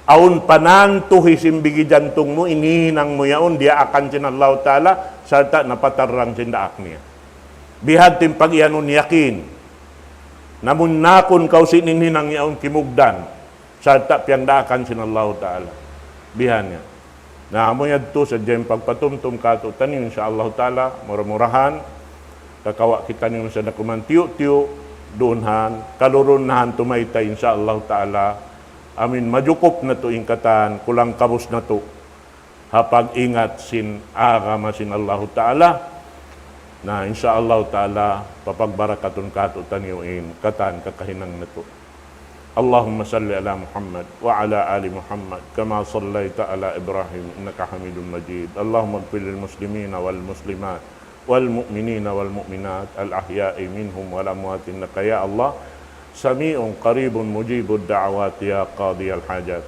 Awn panantu hi sin bigi jantung mu, in hihinang mu yaun, diyaakan sin Allahu Ta'ala, sarta' napatarrang sin daak niya. Bihadtu in pag-iyanun yakin. Namun nakun kaw sin in hinang yaun kimugdan, sarta' piyangdaakan sin Allahu Ta'ala. Bihan niya. Na, amu yadtu sadja in pagpatumtum kātu'niyu, insya Allahu Ta'ala, mura-murahan, kakawa' kitaniyu sa dakuman tiyu'-tiyu', duun han, kalurun na han tumaytay, insya Allahu Ta'ala, amin majukup natu' in katan, kulang kabus natu', ha pag-ingat sin agama sin Allahu Ta'ala, na, insya Allahu Ta'ala, papagbarakatun kātu'niyu in katan kakahinang natu'. اللهم صل على محمد وعلى آل محمد كما صليت على إبراهيم إنك حميد مجيد. اللهم اغفر للمسلمين والمسلمات والمؤمنين والمؤمنات الأحياء منهم والأموات إنك يا الله سميع قريب مجيب الدعوات يا قاضي الحاجات.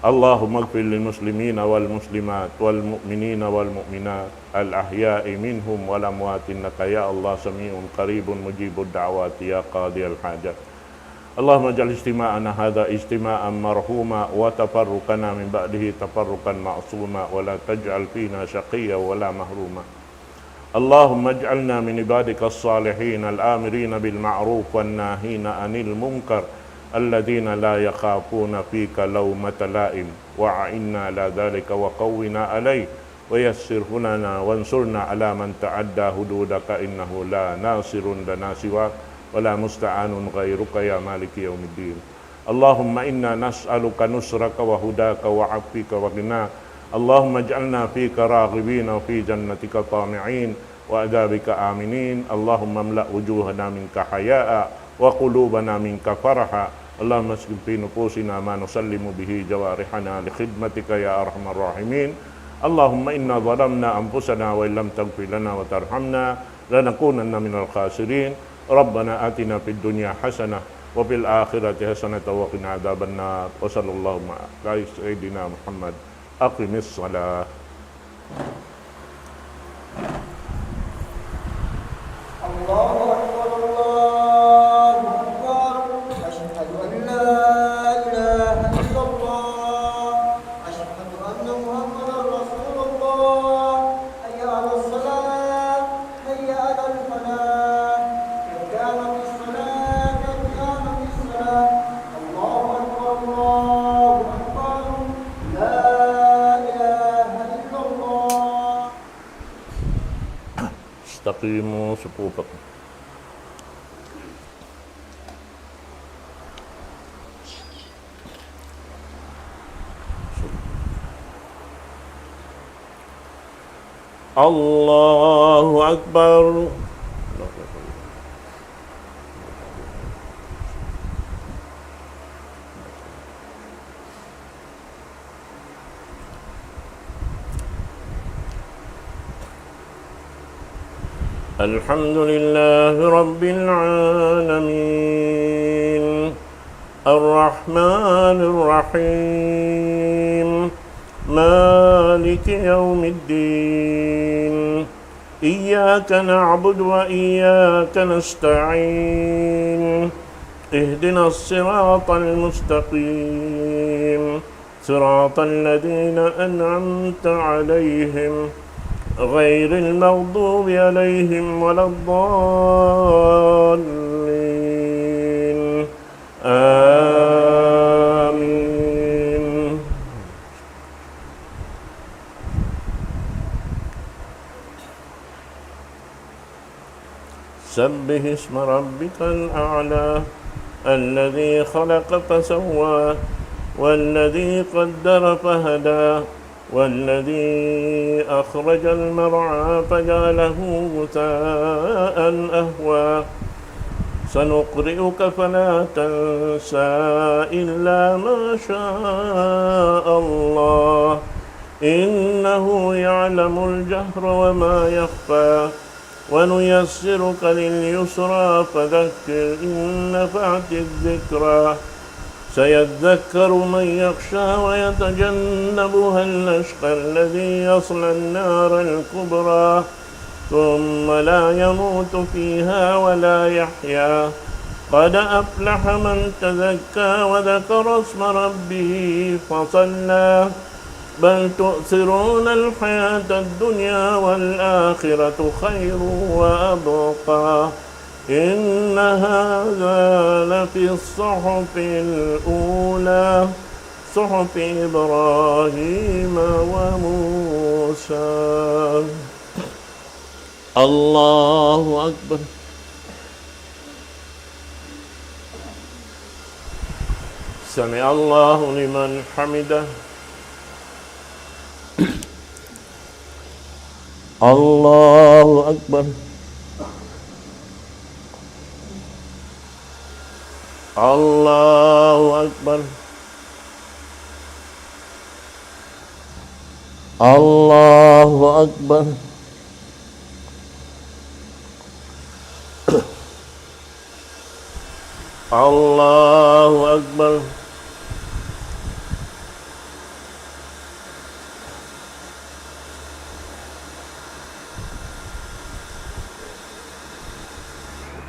اللهم اغفر للمسلمين والمسلمات والمؤمنين والمؤمنات الأحياء منهم والأموات إنك يا الله سميع قريب مجيب الدعوات يا قاضي الحاجات. اللهم اجعل اجتماعنا هذا اجتماعا مرحوما وتفرقنا من بعده تفرقا معصوما ولا تجعل فينا شقيا ولا محروما. اللهم اجعلنا من عبادك الصالحين الآمرين بالمعروف والناهين عن المنكر الذين لا يخافون فيك لومة لائم وأعنا على ذلك وقونا عليه ويسره لنا وانصرنا على من تعدى حدودك إنه لا ناصر لنا سواك ولا مستعان غيرك يا مالك يوم الدين. اللهم إنا نسألك نصرك وهداك وعفوك وغناك. اللهم اجعلنا فيك راغبين وفي جنتك طامعين وعذابك آمنين. اللهم املأ وجوهنا منك حياء وقلوبنا منك فرحا. اللهم اسكب في نفوسنا ما نسلم به جوارحنا لخدمتك يا أرحم الراحمين. اللهم إنا ظلمنا أنفسنا وإن لم تغفر لنا وترحمنا لنكونن من الخاسرين. ربنا آتنا في الدنيا حسنة وفي الآخرة حسنة وقنا عذاب النار. وصلى الله على سيدنا محمد. أقم الصلاة. الله أكبر، الله أكبر. أشهد أن لا إله إلا الله. أشهد أن محمدا رسول الله. حي على الصلاة، حي على الفلاح. قد قامت الصلاة، قد قامت الصلاة. الله أكبر، الله أكبر. لا إله إلا الله. استقيموا صفوفكم. الله أكبر. الحمد لله رب العالمين. الرحمن الرحيم. مالك يوم الدين. إياك نعبد وإياك نستعين. اهدنا الصراط المستقيم. صراط الذين أنعمت عليهم غير المغضوب عليهم ولا الضالين. آمين. سبح اسم ربك الأعلى. الذي خلق فسوى. والذي قدر فهدى. والذي أخرج المرعى فجعله غثاء أحوى. سنقرئك فلا تنسى إلا ما شاء الله. إنه يعلم الجهر وما يخفى. ونيسرك لليسرى فذكر إن نفعت الذكرى. سيذكر من يخشى ويتجنبها الأشقى الذي يصلى النار الكبرى ثم لا يموت فيها ولا يحيا قد أفلح من تزكى وذكر اسم ربه فصلى. بل تؤثرون الحياة الدنيا والآخرة خير وأبقى. إن هذا لفي الصحف الأولى، صحف إبراهيم وموسى. الله أكبر. سمع الله لمن حمده. الله أكبر. الله أكبر. الله أكبر. الله أكبر.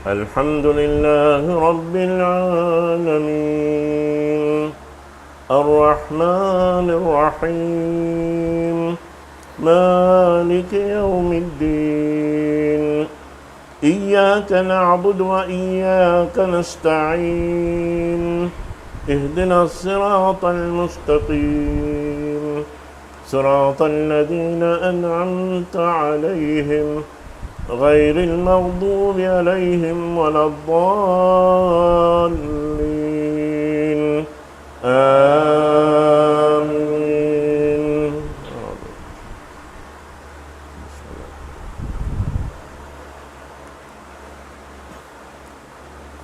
الحمد لله رب العالمين. الرحمن الرحيم. مالك يوم الدين. إياك نعبد وإياك نستعين. اهدنا الصراط المستقيم. صراط الذين أنعمت عليهم غير المغضوب عليهم ولا الضالين. آمين.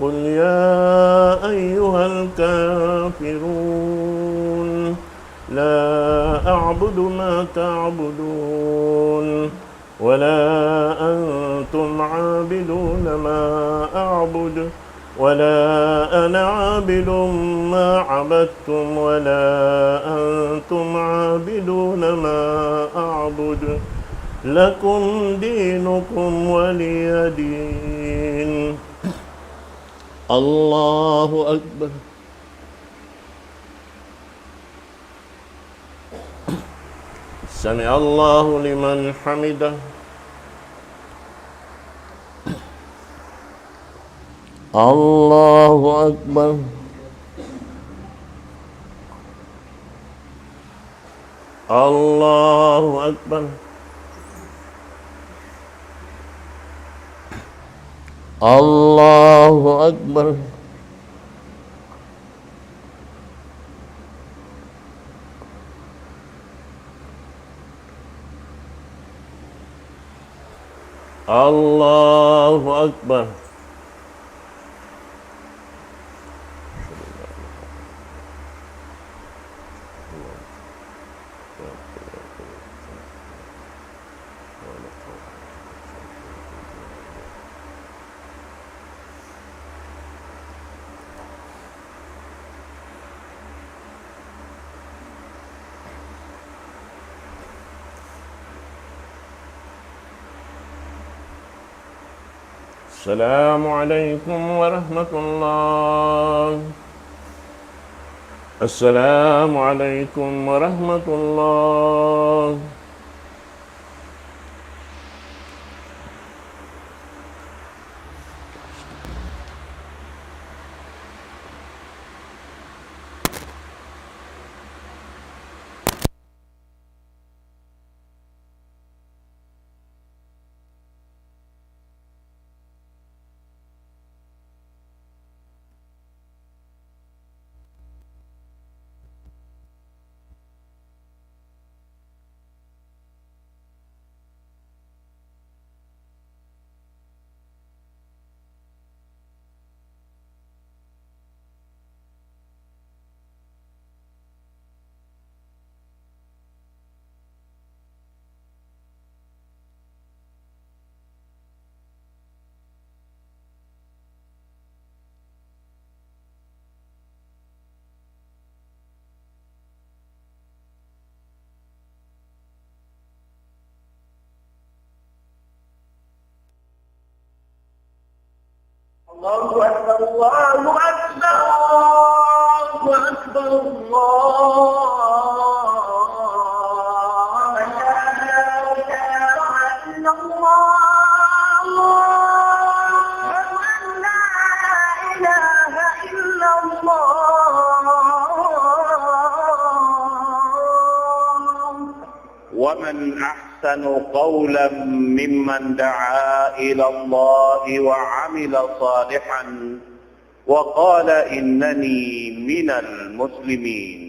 قل يا أيها الكافرون لا أعبد ما تعبدون ولا أنتم عابدون ما أعبد ولا أنا عابد ما عبدتم ولا أنتم عابدون ما أعبد. لكم دينكم ولي دين. الله أكبر. سمع الله لمن حمده. الله أكبر. الله أكبر. الله أكبر. الله أكبر. السلام عليكم ورحمة الله. السلام عليكم ورحمة الله. الله أكبر، الله أكبر، الله أكبر، الله أكبر. أشهد أن لا إله إلا الله، أشهد أن لا إله إلا الله. ومن أحسن قولا ممن دعا إلى الله وعمل صالحا وقال إنني من المسلمين.